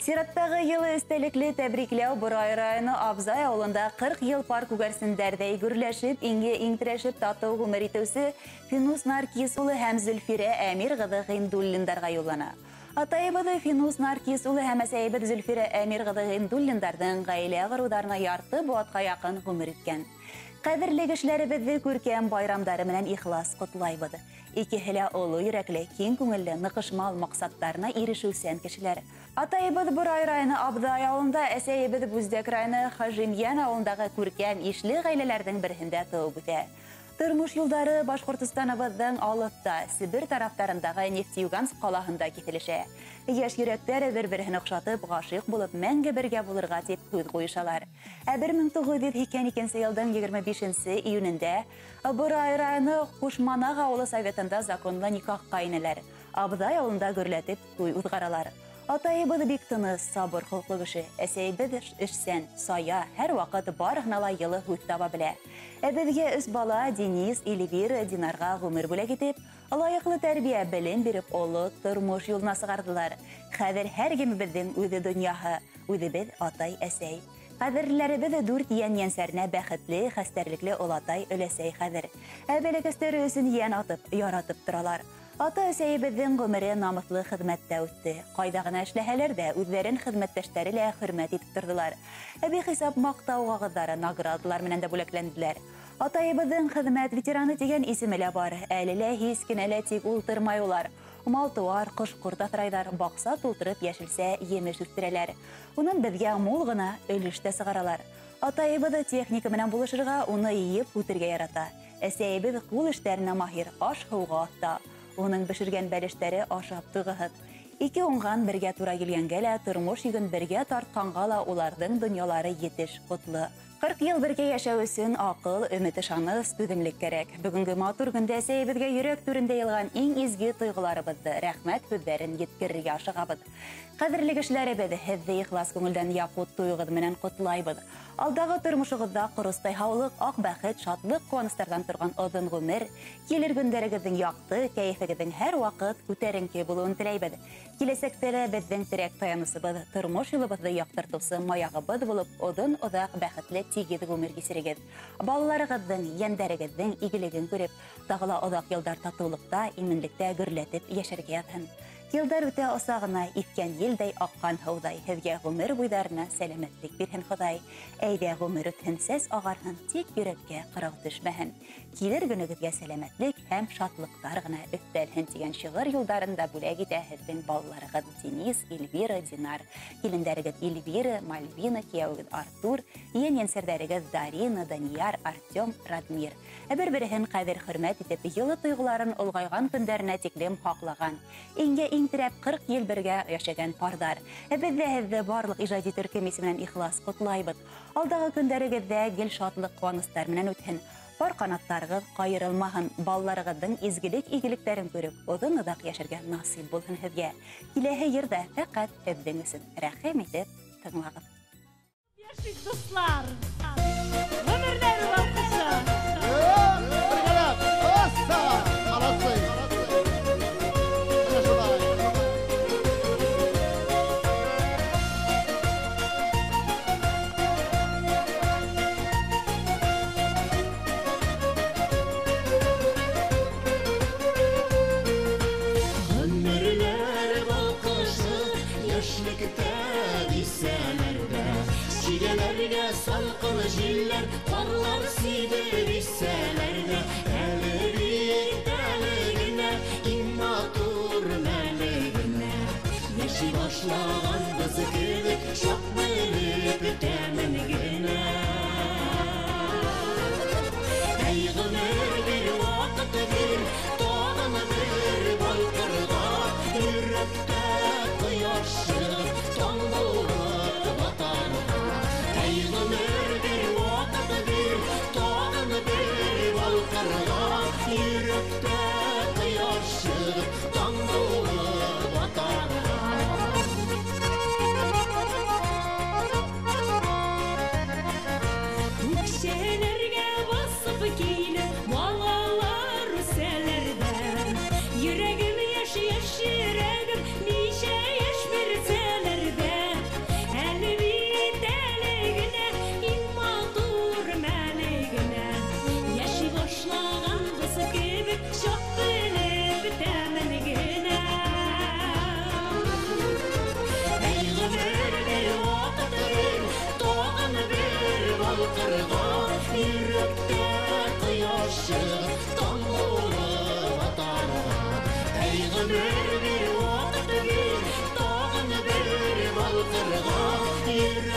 Сираттағы йылы эстәлекле тәбрикләү Борай районы Абзай ауылында 40 йыл пар күгәрсендәрҙәй гөрләшеп, иңге иңтерәшеп татыу ғүмер итеүсе Финус Наркис улы һәм Зөлфирә Әмир ҡыҙы Ғиндуллиндарға юллана. Атайыбыҙ Финус Наркис улы һәм әсәйебеҙ Зөлфирә Әмир ҡыҙы Ғиндуллиндарҙың ғаилә ҡороуҙарына ярты быуатҡа яҡын ғүмер иткән. Ҡәҙерле кешеләребеҙҙе күркәм байрамдары менән ихлас ҡотлайбыҙ. Икеһе лә оло йөрәкле, киң күңелле, ныҡышмал маҡсаттарына ирешеүсән кешеләр. Атайыбыҙ Борай районы Абҙай ауылында, әсәйебеҙ Бүздәк районы Хажимйән ауылындағы күркәм ишле ғаиләләрҙең береһендә тыуып үҫә. Тормош юлдары Башҡортостаныбыҙҙың алыҫта, Себер тарафтарындағы Нефтеюганск ҡалаһында киҫелешә. Йәш йөрәктәр бер-береһен оҡшатып, ғашиҡ булып, мәңге бергә булырға тип һүҙ ҡуйышалар. Ә 1982 йылдың 25 июнендә Борай районы Ҡушманаҡ ауылы советында законлы никахҡа инәләр. Абҙай ауылында гөрләтеп туй уҙғаралар. Атайыбыҙ бик тыныс, сабыр холҡло кеше, әсәйебеҙ эшсән, сая, һәр ваҡыт барыһына ла йылы һүҙ таба белә. Ә беҙгә өс бала Денис, Эльвира, Динарға ғүмер бүләк итеп, лайыҡлы тәрбиә, белем биреп, оло тормош юлына сығарҙылар. Хәҙер һәр кемебеҙҙең үҙе донъяһы, үҙебеҙ атай, әсәй. Ҡәҙерләребеҙ дүрт йән йәнсәренә бәхетле, хәстәрлекле олатай, өләсәй хәҙер. Ә бәләкәстәре өсөн йән атып, яратып торалар. Ата әсәйебеҙҙең ғүмере намыҫлы хеҙмәттә үтте. Ҡайҙа ғына эшләһәләр ҙә, үҙҙәрен хеҙмәттәштәре лә хөрмәт итеп торҙолар. Ә бихисап маҡтау ҡағыҙҙары, наградалар менән дә бүләкләнделәр. Атайыбыҙҙың хеҙмәт ветераны тигән исеме лә бар. Әле лә һис кенә лә тик ултырмай улар. Мал-тыуар, ҡош-ҡорт аҫрайҙар, баҡса тултырып йәшелсә емеш үҫтерәләр. Унан беҙгә мул ғына өлөш тә сығаралар. Атайыбыҙ техника менән булышырға, уны йыйып үтергә ярата. Әсәйебеҙ ҡул эштәренә маһир, аш-һыуға оҫта. Уның бешергән бәлештәре ашап туйғыһыҙ. Ике уңған бергә тура килгәнгә лә, тормош йөгөн бергә тартҡанға ла уларҙың донъялары етеш, ҡотло. 40 йыл бергә йәшәү өсөн аҡыл, өмөт, ышаныс, түҙемлек кәрәк. Бөгөнгө матур көндә әсәйебеҙгә йөрәк түрендә йылған иң изге тойғоларыбыҙҙы, рәхмәт һүҙҙәрен еткерергә ашығабыҙ. Ҡәҙерле кешеләребеҙ, һеҙҙе ихлас күңелдән яҡут туйығыҙ менән ҡотлайбыҙ. Алдағы тормошоғоҙҙа ҡоростай һаулыҡ, аҡ бәхет, шатлыҡ, ҡыуаныстарҙан торған оҙон ғүмер, килер көндәрегеҙҙең яҡты, кәйефегеҙҙең һәр ваҡыт күтәренке булыуын теләйбеҙ. Киләсәктә лә беҙҙең терәк таянысыбыҙ, тормош юлыбыҙҙы яҡтыртыусы маяғыбыҙ булып, оҙон-оҙаҡ бәхетле тигеҙ ғүмер кисерегеҙ. Балаларығыҙҙың, йәндәрегеҙҙең игелеген күреп, тағы ла оҙаҡ йылдар татыулыҡта, именлектә гөрләтеп йәшәргә яҙһын. Йылдар үтә осағына, иҫкән елдәй, аҡҡан һыуҙай, һеҙгә ғүмер буйҙарына сәләмәтлек бирһен Хоҙай. Әйҙә ғүмер үтһен, сәс ағарһын, тик йөрәккә ҡырау төшмәһен. Килер көнөгөҙгә сәләмәтлек һәм шатлыҡтар ғына өҫтәлһен тигән шиғыр юлдарын да бүләк итә һеҙҙең балаларығыҙ Денис, Эльвира, Динар, килендәрегеҙ Эльвира, Мальвина, кейәүегеҙ Артур, ейән-ейәнсәрҙәрегеҙ Дарина, Данияр, Артем, Радмир. Ә бер-береһен ҡәҙер-хөрмәт итеп, йылы тойғоларын олғайған көндәренә тиклем һаҡлаған, иңгә иңтерәп 40 йыл бергә йәшәгән парҙар. Ә беҙ ҙә һеҙҙе барлыҡ ижади төркөм исеменән ихлас ҡотлайбыҙ. Алдағы көндәрегеҙҙә гел шатлыҡ, ҡыуаныстар менән үтһен. Пар ҡанаттарығыҙ ҡайырылмаһын, балаларығыҙҙың изгелек-игелектәрен күреп, оҙон-оҙаҡ йәшәргә насип булһын һеҙгә. Киләһе йырҙа фәҡәт һеҙҙең өсөн. Рәхим итеп тыңлағыҙ. Йәшик, дуҫлар! Ғүмерҙәр балҡышы! Бергәләп! Асса! Молодцы! Менә шулай! Ғүмерләр балҡышы, йәшлектә дисәләр ҙә, сигәләргә салҡын елләр, ҡарлар сибеп иҫсәләр ҙә, әле бит әле генә иң матур мәле генә. Йәши башлағанбыҙ кеүек, шаҡ белеп тәмен генә. Әй, ғүмер бир, ваҡыт бир, тағын бер балҡырға, йөрәктә ҡояш сығып, таң булып батарға. Әй, ғүмер бир, ваҡыт бир, тағын бер балҡырға, йөрәктә ҡояш сығып, таң булып батарға.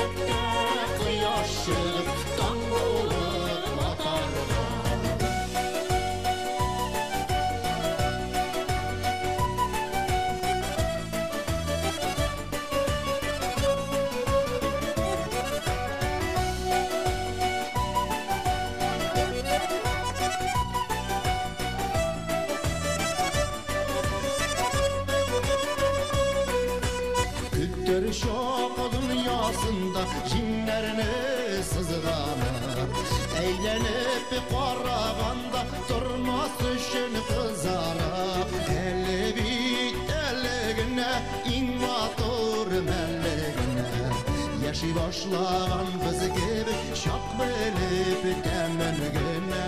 Йөрәктә кояш чыгып, таң булып атарга. Көттер шок дөньясында җиңнәрне сызганып, әйләнеп караганда тормас өчен кызарып, әле бит әле генә иң матур мәле генә. Яши башлаган без кебек чак белеп тәмен генә.